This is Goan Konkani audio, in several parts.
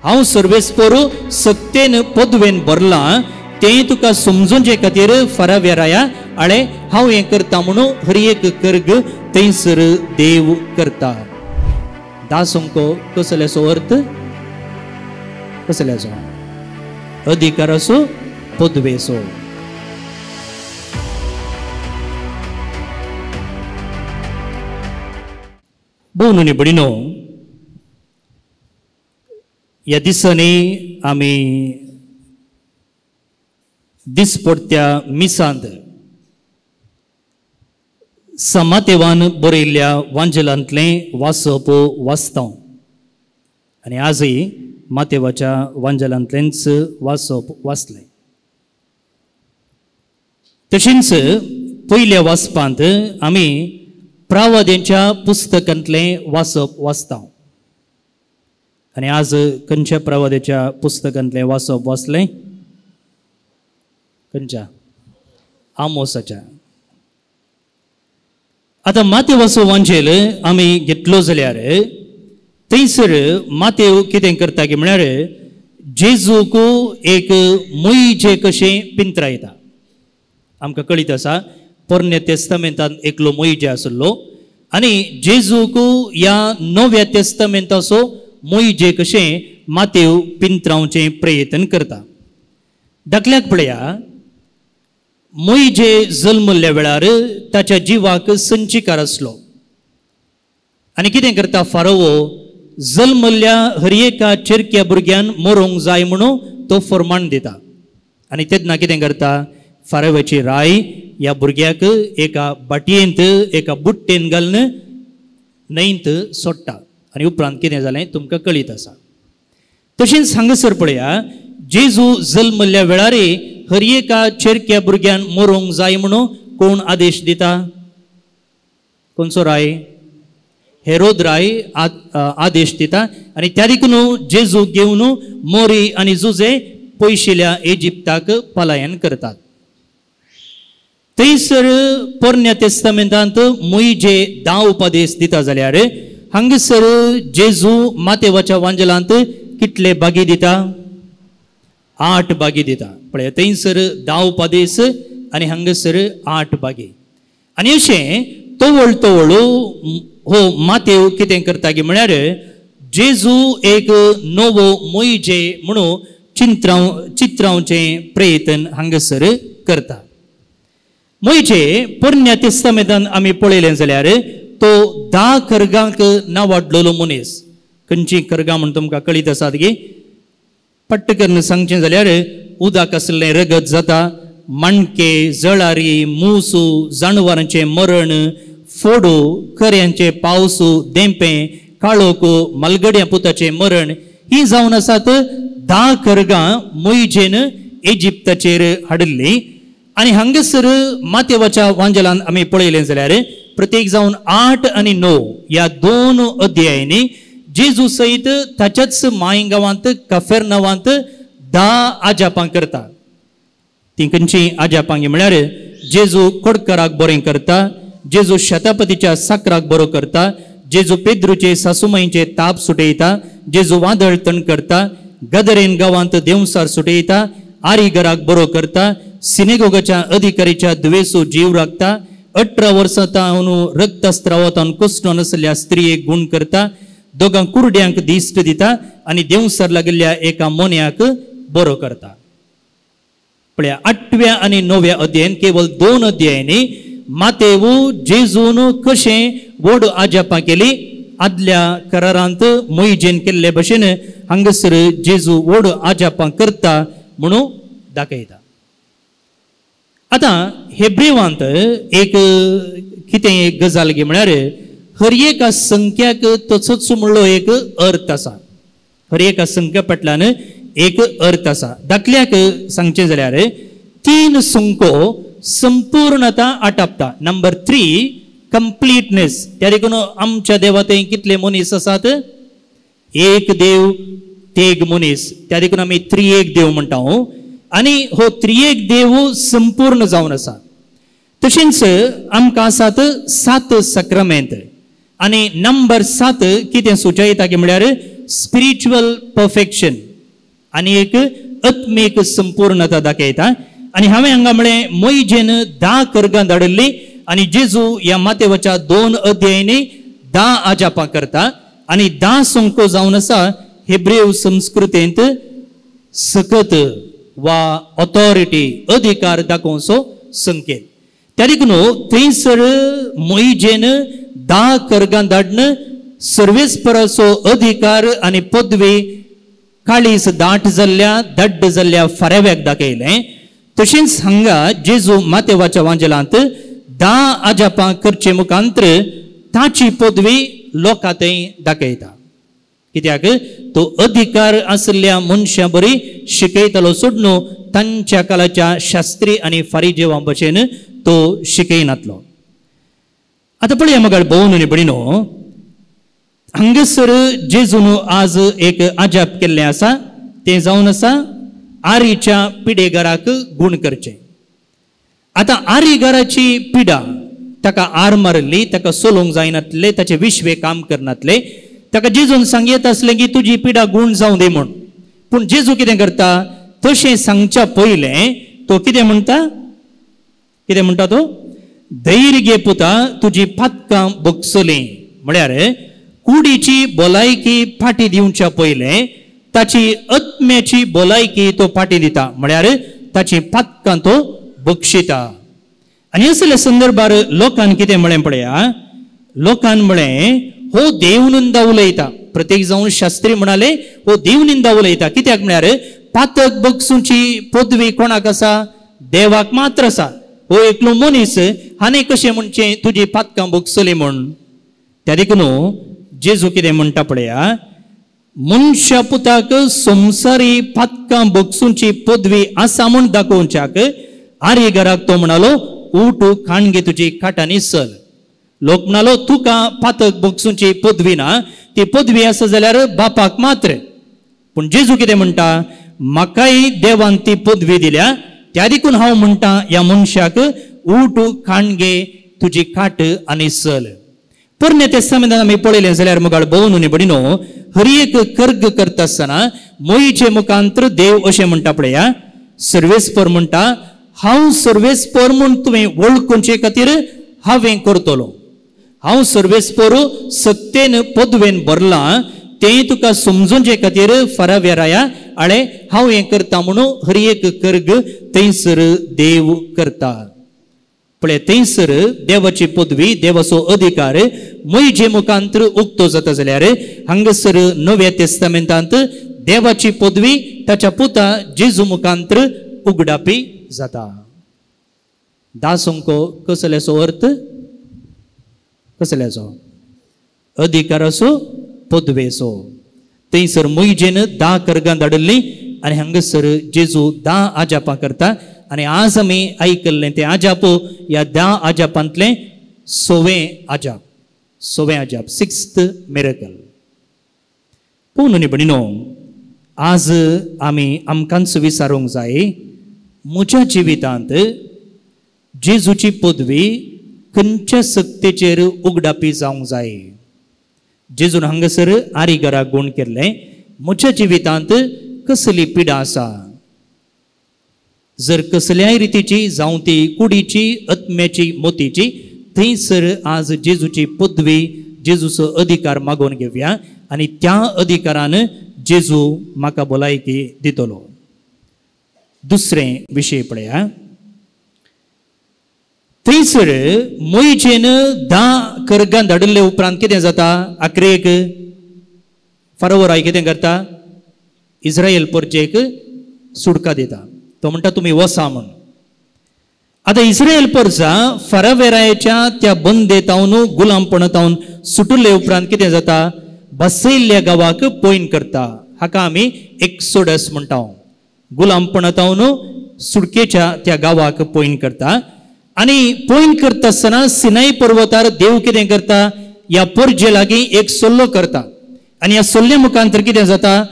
हांव सर्वेस्पोर सक्तेन पदवेन भरलां तें तुका समजूंचे खातीर फाराव्या राया आळे हांव हें करता म्हणून हर एक कर्ग थंयसर देव करता. दासंको कसल्याचो अर्थ? कसल्याचो? अधिकाराचो, पदवेचो. भोवनुनी भयणीनो, ह्या दिसांनी आमी दिसपडत्या मिसांत समातेवान बरयल्ल्या वांजेलांतलें वाचप वाचता आनी आजय मातेवाच्या वांजेलांतलेंच वाचप वाचलें. तशेंच पयल्या वाचपांत आमी प्रावाद्यांच्या पुस्तकांतलें वाचप वाचता आनी आज खंयच्या प्रवाद्याच्या पुस्तकांतलें वाचप वाचलें? खंयच्या? आमोसाच्या. आतां मातेवाचो वांजेल आमी घेतलो जाल्यार थंयसर मातेव कितें करता की म्हळ्यार जेजूक एक मोयजे कशें पिंत्रायता. आमकां कळीत आसा पोरण्या तेस्तामेंतांत एकलो मोयजे आसलो आनी जेजूक ह्या नव्या तेस्तामेंताचो मोयजे कशें मातेव पिंत्रावचें प्रयत्न करता. धाकल्याक पळया, मोयजे जल्मल्ल्या वेळार ताच्या जिवाक संचिकार आसलो आनी कितें करता फारोवो जल्मल्ल्या हर एका चेरक्या भुरग्यान मरोंक जाय म्हणून तो फरमाण दिता आनी तेन्ना कितें करता फारोव्याची राय ह्या भुरग्याक एका बाटयेंत एका बुट्टेन घालून न्हंयंत सोडटा आनी उपरांत कितें जालें तुमकां कळीत आसा. तशेंच हांगासर पळया, जेजू जल्मल्ल्या वेळार हर एका चेरक्या भुरग्यान मरोंक जाय म्हणून कोण आदेश दिता? कोणचो राय? हेरोद राय आदेश दिता आनी त्या देखून जेजू घेवन मोरी आनी जुजे पयशिल्या इजिप्ताक पलायन करतात. थंयसर पोरण्या तेस्तामेंतांत मोयजे 10 उपदेश दिता जाल्यार हांगासर जेजू मातेवाच्या वांजेलांत कितले बागी दिता? 8 बागी दिता. पळय थंयसर 10 उपदेश आनी हांगासर 8 बागी. आनी अशें तवळ तवळ हो मातेव कितें करता की म्हळ्यार जेजू एक नवो मोयजे म्हणून चित्रावचें प्रयत्न हांगासर करता. मोयजे पोरण्या तेस्तामेंतांत आमी पळयलें जाल्यार तो 10 खर्गांक नावाडलेलो मनीस. खंयचीं खर्गां म्हूण तुमकां कळीत आसात की? पट्ट करून सांगचें जाल्यार उदक आसलें रगत जाता, माणके, जळारी, मूसू, जानवरांचें मरण, फोडो, कऱ्यांचे पावस, देंपें, काळोख, मालगड्या पुताचें मरण ही जावन आसात 10 खर्गां मोयजेन इजिप्ताचेर हाडिल्लीं. आनी हांगासर मातेवाच्या वांजेलान आमी पळयलें जाल्यार प्रत्येक जावन 8 आनी 9 ह्या 2 अध्यायांनी जेजू सयत ताच्याच माय गांवांत कफेरनावांत 10 आजापां करता. ती खंयचीं आजापां म्हळ्यार जेजू कोडकराक बरें करता, जेजू शतापतीच्या साकराक बरो करता, जेजू पेद्रूचे सासुमाईचे ताप सुटयता, जेजू वादळ तण करता, गदरेन गांवांत देंवसार सुटयता, आरीगराक बरो करता, सिनेगोगाच्या अधिकारीच्या दुवेसो जीव राखता, 18 वर्सां तावन रक्तस्त्रावातावन कुसणो नासल्या स्त्रियेक गुण करता, दोगां कुरड्यांक दिश्ट दिता आनी देंवसार लागिल्ल्या एका मोन्याक बरो करता. पळया 8व्या आनी 9व्या अध्यायन केवळ 2 अध्यायांनी मातेवू जेजून कशें व्हड आजापां केली आदल्या करारांत मोयजेन केल्ले भशेन हांगासर जेजू व्हड आजापां करता म्हणून दाखयता. आतां हेब्रेवांत एक कितें एक गजाल गी म्हळ्यार हर एका संख्याक तसोच म्हणलो एक अर्थ आसा. हर एका संख्या फाटल्यान एक अर्थ आसा. दाखल्याक सांगचें जाल्यार 3 संको संपूर्णता आटापता. Number 3 completeness. त्या देखून आमच्या देवा थंय कितले मनीस आसात? एक देव तेग मनीस. त्या देखून आमी त्रिएक देव म्हणटा. आनी हो त्रिएक देव संपूर्ण जावन आसा. तशेंच आमकां आसात 7 सक्रामेंत आनी नंबर 7 कितें सुचयता की म्हळ्यार स्पिरिच्युअल परफेक्शन आनी एक आत्मीक संपूर्णता दाखयता. आनी हांवें हांगा म्हळें मोहिजेन 10 कर्गां धाडिल्ली आनी जेजू ह्या मातेवाच्या 2 अध्यायांनी 10 आजापां करता आनी 10 संको जावन आसा हेब्रेव संस्कृतेंत सकत वा ऑथॉरिटी अधिकार दाखोवचो संकेत. त्या देखून थंयसर मोहिजेन 10 कर्गां धाडून सर्वेस्पराचो अधिकार आनी पदवी काळीस दाट जाल्ल्या दड्ड जाल्ल्या फाराव्याक दाखयलें. तशेंच हांगा जेजू मातेवाच्या वांजेलांत 10 आजापां करचे मुखांतर ताची पदवी लोकां थंय दाखयता. कित्याक तो अधिकार आशिल्ल्या मनशां बरी शिकयतालो सोडून तांच्या काळाच्या शास्त्री आनी फारिजेवां भशेन तो शिकयनातलो. आतां पळया मगाळ भोवन आनी भयणीनो, हांगासर जेजून आज एक आजाप केल्लें आसा तें जावन आसा आरीच्या पिडेगाराक गूण करचें. आतां आरीगाराची पिडा, ताका आर मारिल्ली, ताका सोलोवंक जायनातलें, ताचें विश्वे काम करनातलें, ताका जेजून सांगयत आसलें की तुजी पिडा गूण जावं दी म्हूण. पूण जेजू कितें करता, तशें सांगच्या पयलें तो कितें म्हणटा, कितें म्हणटा तो, धैर्य घे पुता तुजी पातकां भोगसलीं. म्हळ्यार कुडीची भलायकी फाटी दिवच्या पयलें ताची आत्म्याची भलायकी तो फाटी दिता, म्हळ्यार ताची पातकां तो बक्षिता. आनी असल्या संदर्भार लोकान कितें म्हळें पळया, लोकान म्हळें हो देवनिंदा उलयता. प्रत्येक जावन शास्त्री म्हणाले हो देवनिंदा उलयता. कित्याक म्हळ्यार पातक बक्षुची पदवी कोणाक आसा, देवाक मात्र आसा. हो एकलो मनीस हाणें कशें म्हणचें तुजी पातकां बक्षली म्हूण. त्या देखून जेजू कितें म्हणटा पळया, मनशा पुताक संवसारी पातकां बक्षुची पदवी आसा म्हूण दाखोवच्याक आर्यघराक तो म्हणालो उठ खाण घे तुजी खाटांनी चल. लोक म्हणालो तुका पातक बक्षुची पदवी ना, ती पदवी आसा जाल्यार बापाक मात्र. पूण जेजू कितें म्हणटा, म्हाकाय देवान ती पदवी दिल्या, त्या देखून हांव म्हणटा ह्या मनशाक उठ खाण घे तुजी खाट आनी चल. पोरण्या तेस्तामेंतांत आमी पळयलें जाल्यार मुगाळ भोवन आनी भयणीनो, हर एक कर्ग करता आसतना मोहिचे मुखांतर देव अशें म्हणटा पळया, सर्वेस्पर म्हणटा हांव सर्वेस्पर म्हूण तुवें वळखुचे खातीर हांवें करतलो. हांव सर्वेस्पर सक्तेन पदवेन भरलां तें तुका समजूचे खातीर फारावेराया आळे हांव हें करता म्हणून हर एक कर्ग थंयसर देव करता. पळय थंयसर देवाची पदवी देवाचो अधिकार मोहिजे मुखांतर उक्तो जाता जाल्यार हांगासर नव्या तेस्तामेंतांत देवाची पदवी ताच्या पुता जेजू मुखांतर उगडापी जाता. दासंको कसल्याचो अर्थ, कसल्याचो अधिकाराचो पदवेचो. थंयसर मोहिजेन 10 कर्गां धाडिल्लीं आनी हांगासर जेजू 10 आजापां करता. आनी आज आमी आयकल्लें तें आजाप ह्या 10 आजापांतलें सवें आजाप, सवें आजाप, 6th miracle. पूण न्ही भयणीनो, आज आमी आमकांच विचारूंक जाय, म्हज्या जिवितांत जेजूची पदवी खंयच्या सक्तेचेर उगडापी जावंक जाय. जेजून हांगासर आरीघराक गूण केल्लें, म्हज्या जिवितांत कसली पिडा आसा, जर कसल्याय रितीची जावं ती कुडीची आत्म्याची मोतीची, थंयसर आज जेजूची पदवी जेजूचो अधिकार मागोवन घेवया आनी त्या अधिकारान जेजू म्हाका भलायकी दितलो. दुसरें विशय पळया, थंयसर मोहिजेन 10 कर्गां धाडिल्ले उपरांत कितें जाता, आखरेक फारोवराय कितें करता, इस्रायल परजेक सुटका दिता. तो म्हणटा तुमी वसा म्हूण. आतां इस्रायल परजा फारावेरायच्या त्या बंदेतावन गुलामपणातावन सुटले उपरांत कितें जाता, बसयल्ल्या गांवाक पॉयंट करता. हाका आमी एक्सोडस म्हणटा. गुलामपणातावन सुटकेच्या त्या गांवाक पॉयंट करता आनी पॉयंट करता आसतना सिनाई पर्वतार देव कितें करता, ह्या परजे लागीं एक सल्लो करता आनी ह्या सल्ल्या मुखांतर कितें जाता,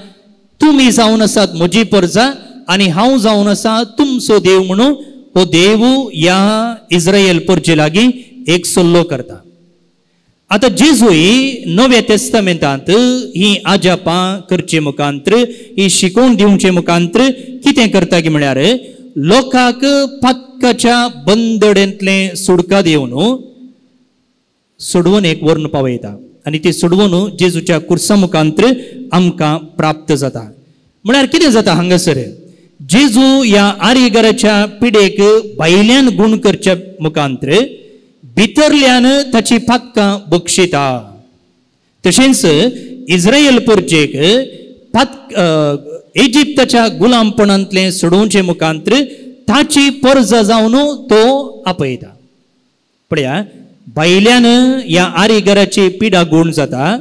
तुमी जावन आसात म्हजी परजा आनी हांव जावन आसा तुमचो देव म्हणून हो देव ह्या इस्रायल परजे लागीं एक सल्लो करता. आतां जेजूय नव्या तेस्तामेंतांत ही आजापां करचे मुखांत्र, ही शिकोवन दिवचे मुखांत्र कितें करता की म्हळ्यार लोकांक पातकाच्या बंदडेंतलें सुडका दिवन सोडवून एक वर्ण पावयता आनी ती सोडवून जेजूच्या कुर्सा मुखांत्र आमकां प्राप्त जाता. म्हळ्यार कितें जाता हांगासर जेजू ह्या आर्यगराच्या पिडेक भायल्यान गूण करच्या मुखांत्र भितरल्यान ताची पातकां बक्षिता. तशेंच इस्रायल परजेक इजिप्ताच्या गुलामपणांतलें सोडोवचे मुखांत्र ताची परजा जावन तो आपयता. पळया भायल्यान ह्या आर्यगराची पिडा गूण जाता,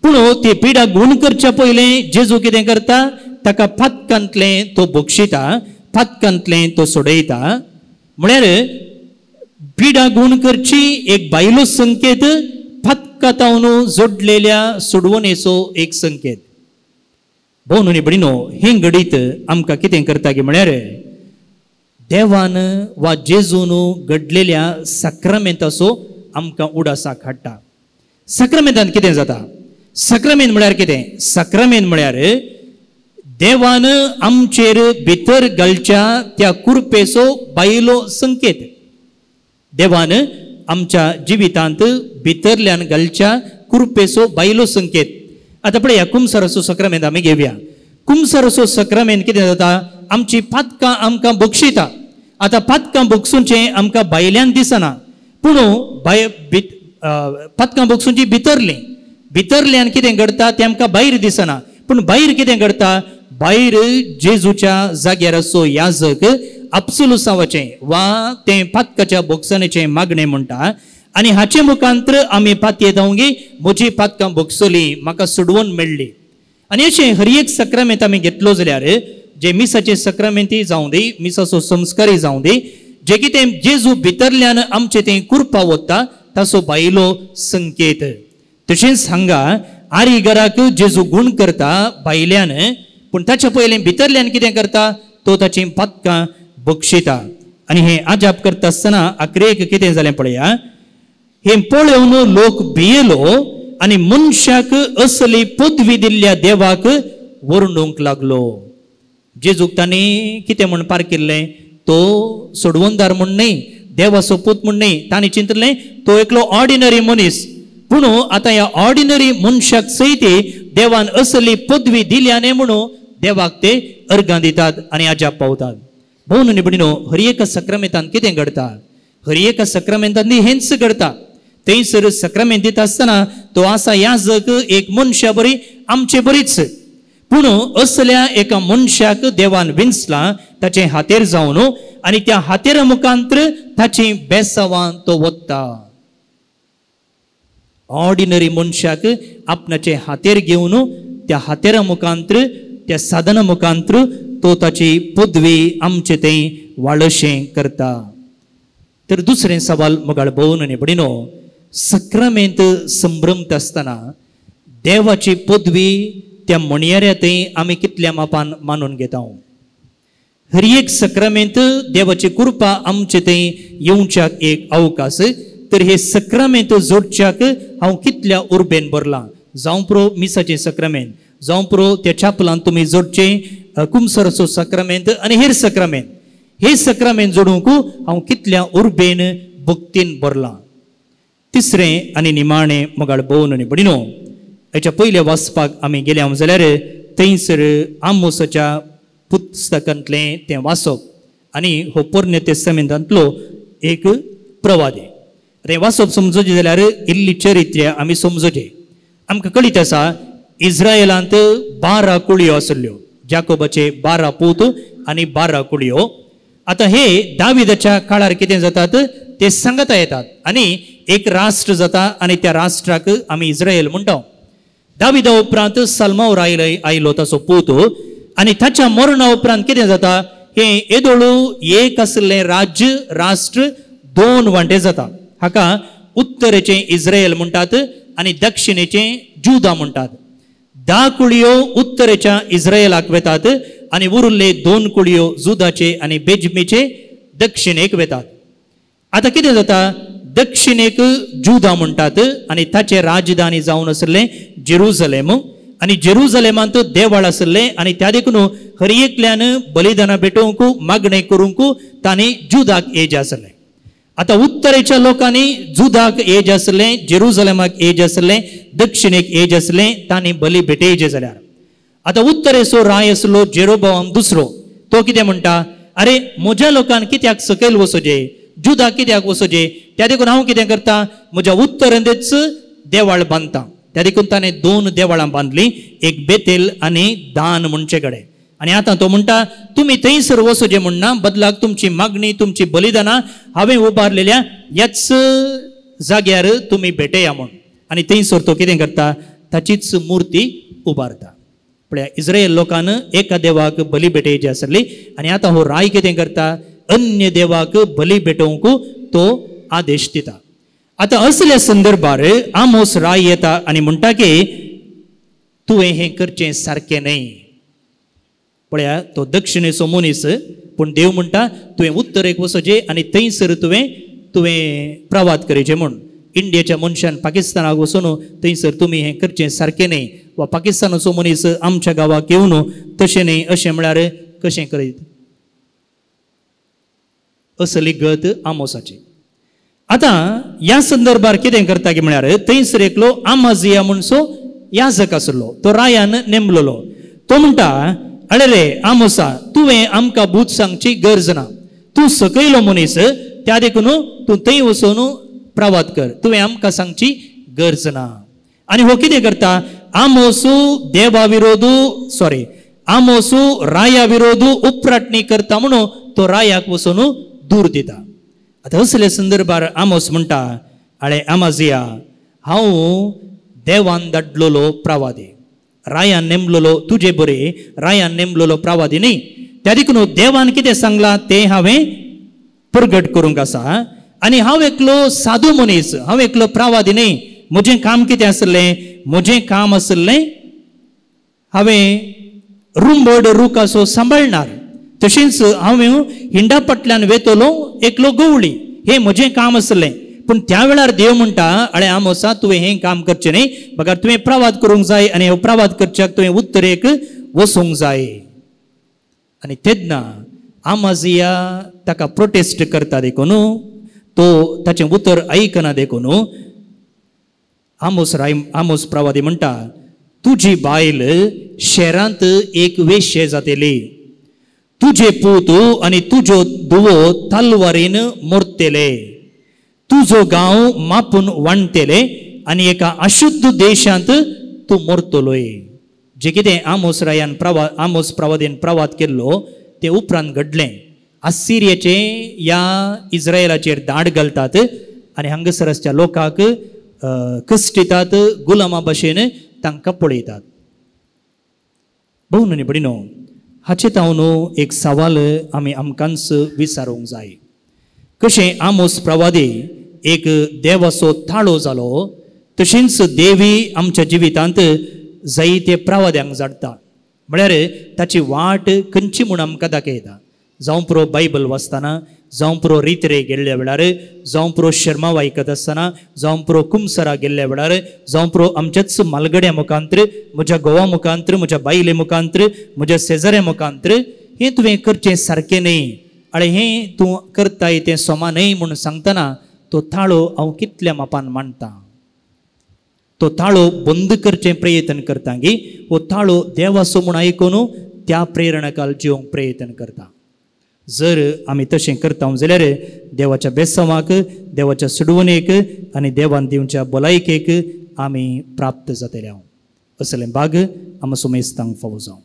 पूण ती पिडा गूण करच्या पयलें जेजू कितें करता, ताका पातकांतलें तो बक्षिता, पातकांतलें तो सोडयता. म्हळ्यार पिडा गूण करची एक बायलो संकेत, पातकातावन जोडलेल्या सोडवणेचो एक संकेत. भोव न्हय भयणीनो, हें घडीत आमकां कितें करता की म्हळ्यार देवान वा जेजून घडलेल्या साक्रामेंताचो आमकां उडासाक हाडटा. साक्रामेंतान कितें जाता? साक्रामेंत म्हळ्यार कितें? साक्रामेंत म्हळ्यार देवान आमचेर भितर घालच्या त्या कुरपेचो बायलो संकेत. देवान आमच्या जिवितांत भितरल्यान घालच्या कुरपेचो बायलो संकेत. आतां पळया कुमसाराचो साक्रामेंत आमी घेवया. कुमसाराचो साक्रामेंत कितें जाता, आमची पातकां आमकां बक्षिता. आतां पातकां बक्षुचें आमकां भायल्यान दिसना, पूण पातकां बक्षुची भितरलीं, भितरल्यान कितें घडटा तें आमकां भायर दिसना, पूण भायर कितें घडटा, भायर जेजूच्या जाग्यार असो याजक आपसुलुसावाचें वा तें पातकाच्या बोगसणेचें मागणें म्हणटा आनी हाचे मुखांत्र आमी पातयेता गी म्हजी पातकां बोगसली, म्हाका सोडवून मेळ्ळी. आनी अशें हर एक सक्रामेंत आमी घेतलो जाल्यार जे मिसाचे सक्रामेंतय जावं दी, मिसाचो संस्कारय जावं दी, जे कितें जेजू भितरल्यान आमचें तें कुरपा वता ताचो बायलो संकेत. तशेंच हांगा आरीगराक जेजू गूण करता भायल्यान, पूण ताच्या पयलें भितरल्यान कितें करता, तो ताचीं पातकां बक्षिता. आनी हें आजाप करता आसतना आखरेक कितें जालें पळया, हें पळोवन लोक भियेलो आनी मनशाक असली पदवी दिल्ल्या देवाक वरणूंक लागलो. जेजूक तांणी कितें म्हूण पारकिल्लें, तो सोडवणदार म्हूण न्हय, देवाचो पूत म्हूण न्हय, तांणी चिंतलें तो एकलो ऑर्डिनरी मनीस, पूण आतां ह्या ऑर्डिनरी मनशाक सयत देवान असली पदवी दिल्या न्हय म्हणून देवाक ते अर्गां दितात आनी आजाप पावतात. भोव न्हय भयणीनो, हर एका सक्रामेंतान कितें घडटा, हर एका सक्रामेंतान हेंच घडटा. थंयसर सक्रामेंत दिता आसतना तो आसा याजक एक मनशा बरी आमचे बरीच, पूण असल्या एका मनशाक देवान विंचला ताचें हातेर जावन आनी त्या हातेरा मुखांत्र ताची बेसावान तो वता. ऑर्डिनरी मनशाक आपणाचे हातेर घेवन त्या हातेरा मुखांत्र त्या साधना मुखांत्र तो ताची पदवी आमचे थंय वाळशें करता. तर दुसरें सवाल मगाळ भोवन आनी भयणीनो, सक्रामेंत संभ्रमता आसतना देवाची पदवी त्या म्हणयाऱ्या थंय आमी कितल्या मापान मानून घेता. हर एक सक्रामेंत देवाची कृपा आमचे थंय येवच्याक एक अवकाश, तर हे सक्रामेंत जोडच्याक हांव कितल्या उर्बेन भरलां. जावं पुरो मिसाचें सक्रामेंत, जावं पुरो त्या छापलान तुमी जोडचें कुमसराचो सक्रामेंत आनी हेर सक्रामेंत, हे सक्रामेंत जोडूंक हांव कितल्या उर्बेन भक्तीन भरलां. तिसरें आनी निमाणें मगाळ भोवन आनी भयणीनो, हेच्या पयल्या वाचपाक आमी गेले हांव जाल्यार थंयसर आमोसाच्या पुस्तकांतलें तें वाचप आनी हो पोरणे तेस्तामेंतांतलो एक प्रवादी. तें वाचप समजोचें जाल्यार इल्ली चरित्र्य आमी समजोचें. आमकां कळीत आसा इस्रायलांत 12 कुळयो आसल्ल्यो, जाकोबाचे 12 पूत आनी 12 कुळयो. आतां हे दाविदाच्या काळार कितें जातात ते सांगता येतात आनी एक राष्ट्र जाता आनी त्या राष्ट्राक आमी इस्रायल म्हणटा. दाविदा उपरांत सलमावर आयलो ताचो पूत आनी ताच्या मरणा उपरांत कितें जाता, हें येदोळू एक आसलें राज्य राष्ट्र 2 वांटे जाता. हाका उत्तरेचें इस्रायल म्हणटात आनी दक्षिणेचें जुदा म्हणटात. 10 कुळयो उत्तरेच्या इस्रायलाक वेतात आनी उरिल्ले 2 कुळयो जुदाचे आनी बेजमीचे दक्षिणेक वेतात. आतां कितें जाता, दक्षिणेक जुदा म्हणटात आनी ताचे राजधानी जावन आसलें जेरुजलेम आनी जेरुजलेमांत देवळ आसलें आनी त्या देखून हर एकल्यान बलिदानां भेटोवंक मागणें करूंक तांणी जुदाक येज आसलें. आतां उत्तरेच्या लोकांनी जुदाक एज आसलें, जेरुजलेमाक एज आसलें, दक्षिणेक एज आसलें, तांणी बली भेटयचे जाल्यार आतां उत्तरेचो राय आसलो जेरोबोआम दुसरो, तो कितें म्हणटा, अरे म्हज्या लोकान कित्याक सकयल वचोजे, जुदा कित्याक वचोजे, त्या देखून हांव कितें करता, म्हज्या उत्तरेंतच देवाळ बांदता. त्या देखून ताणें 2 देवळां बांदलीं, एक बेतेल आनी दान म्हणचे कडेन. आनी आतां तो म्हणटा तुमी थंयसर वचोजे म्हणना, बदलाक तुमची मागणी तुमची बलिदानां हांवें उबारलेल्या ह्याच जाग्यार तुमी भेटया म्हूण. आनी थंयसर तो कितें करता, ताचीच मुर्ती उबारता. पळया इस्रायल लोकान एका देवाक बली भेटयची आसली आनी आतां हो राय कितें करता, अन्य देवाक बली भेटोवंक तो आदेश दिता. आतां असल्या संदर्भार आमोस राय येता आनी म्हणटा की तुवें हें करचें सारकें न्हय. पळया तो दक्षिणेचो मनीस, पूण देव म्हणटा तुवें उत्तरेक वचचें आनी थंयसर तुवें तुवें प्रवाद करचें म्हूण. इंडियेच्या मनशान पाकिस्तानाक वचून थंयसर तुमी हें करचें सारकें न्हय, वा पाकिस्तानाचो मनीस आमच्या गांवाक येवन तशें न्हय अशें म्हळ्यार कशें करीत, असली गत आमोसाची. आतां ह्या संदर्भार कितें करता की म्हळ्यार थंयसर एकलो आमाजिया म्हणसो याजक आसलो, तो रायान नेमलेलो. तो म्हणटा अरे रे आमोसा, तुवें आमकां भूत सांगची गरज ना, तूं सकयलो मनीस, त्या देखून तूं थंय वचून प्रवाद कर, तुवें आमकां सांगची गरज ना. आनी हो कितें करता, आमोसू देवा विरोधू सॉरी आमोसू राया विरोधू उपराटणी करता म्हणून तो रायाक वचून दूर दिता. आतां असले संदर्भार आमोस म्हणटा, आळे आमाजिया, हांव देवान धाडलेलो प्रवादी, रायान नेमलेलो तुजे बरे रायान नेमलेलो प्रवादी न्ही, त्या देखून देवान कितें सांगलां तें हांवें प्रगट करूंक आसा. आनी हांव एकलो साधू मनीस, हांव एकलो प्रवादी न्ही. म्हजें काम कितें आसलें, म्हजें काम आसलें हांवें रुंबड रुखाचो सांबाळणार, तशेंच हांवें हिंडा फाटल्यान वेतलो एकलो गवळी, हें म्हजें काम आसलें. पूण त्या वेळार देव म्हणटा, अळे आमोसा, तुवें हें काम करचें न्ही, बगर तुवें प्रवाद करूंक जाय आनी हो प्रवाद करच्याक तुवें उत्तरेक वचूंक जाय. आनी तेन्ना आमाजिया ताका प्रोटेस्ट करता देखून, तो ताचें उतर आयकना देखून आमोस राय आमोस प्रवादी म्हणटा, तुजी बायल शेरांत एक वेश्ये जातली, तुजे पूत आनी तुज्यो धुवो तलवारीन मोरतले, तुजो गांव मापून वांटतले आनी एका अशुद्ध देशांत तूं मोरतलोय. जें कितें आमोस रायान आमोस प्रवादीन प्रवाद केल्लो तें उपरांत घडलें. आसिरियाचे ह्या इस्रायलाचेर दाड घालतात आनी हांगासर आसच्या लोकांक कश्टितात, गुलामा भशेन तांकां पळयतात. भोव न्ही भयणीनो, हाचे तावन एक सवाल आमी आमकांच विचारूंक जाय. कशें आमोस प्रवादी एक देवाचो ताळो जालो, तशेंच देवी आमच्या जिवितांत जायते प्रवाद्यांक जाडटा, म्हळ्यार ताची वाट खंयची म्हूण आमकां दाखयता. जावं पुरो बायबल वाचतना, जावं पुरो रितरे गेल्ल्या वेळार, जावं पुरो शर्माव आयकत आसतना, जावं पुरो कुमसरा गेल्ल्या वेळार, जावं पुरो आमच्याच मालगड्या मुखांत्र, म्हज्या घोवा मुखांत्र, म्हज्या बायले मुखांत्र, म्हज्या शेजाऱ्या मुखांत्र, हें तुवें करचें सारकें न्ही, आनी हें तूं करताय तें समा न्हय म्हूण सांगतना तो ताळो हांव कितल्या मापान मांडटा, तो ताळो बंद करचें प्रयत्न करता गी, हो ताळो देवाचो म्हूण आयकून त्या प्रेरणाकाल जिवंक प्रयत्न करता. जर आमी तशें करता जाल्यार देवाच्या बेसांवाक, देवाच्या सुडवणेक आनी देवान दिवच्या भलायकेक आमी प्राप्त जातले. हांव असलें भाग आमकां सुमेस्तांक फावो जावं.